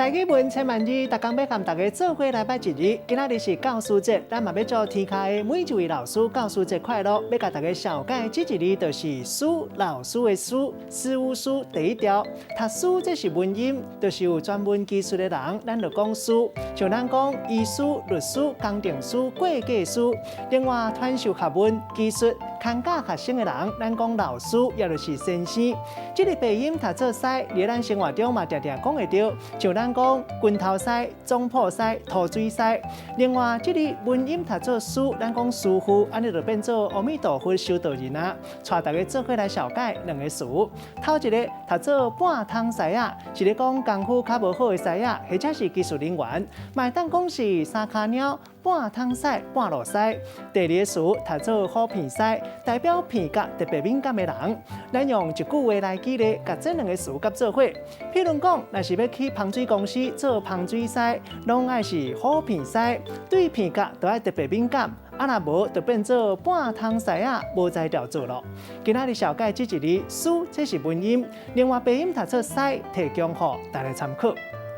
台語文千萬字，逐工欲佮大家做伙來拜一日。今仔日是教師節，咱嘛欲祝天下的每一位老師教師節快樂。欲共大家紹介這一字，就是「師」，老師的師，師母師第一條。讀師這是文音，就是有專門技術的人，咱就講師。像咱講醫師、律師、工程師、會計師。另外，傳授學問、技術、看教學生的人，咱講老師，也就是先生。這个白音讀做師，佇咱生活中嘛定定講會著，像咱講拳頭師、總鋪師、塗水師。另外，這个文音讀做師，咱講師傅，按呢就變做阿彌陀佛修道人啊。帶大家做伙來紹介兩个詞。頭一个讀做半桶師仔，是咧講功夫較無好的師仔，或者是技術人員。嘛會當講是三跤貓、半桶屎、半路師。第二个詞讀做虎鼻師，代表鼻角特別敏感的人。咱用一句話來舉例，共這兩个詞佮做伙。譬如講，若是欲去芳水公司做芳水師，攏愛是虎鼻師，對鼻角都愛特別敏感。啊，若無就變做半桶師仔，無才調做囉。今仔日紹介這一字，師，這是文音，另外白音讀做師，提供予大家參考。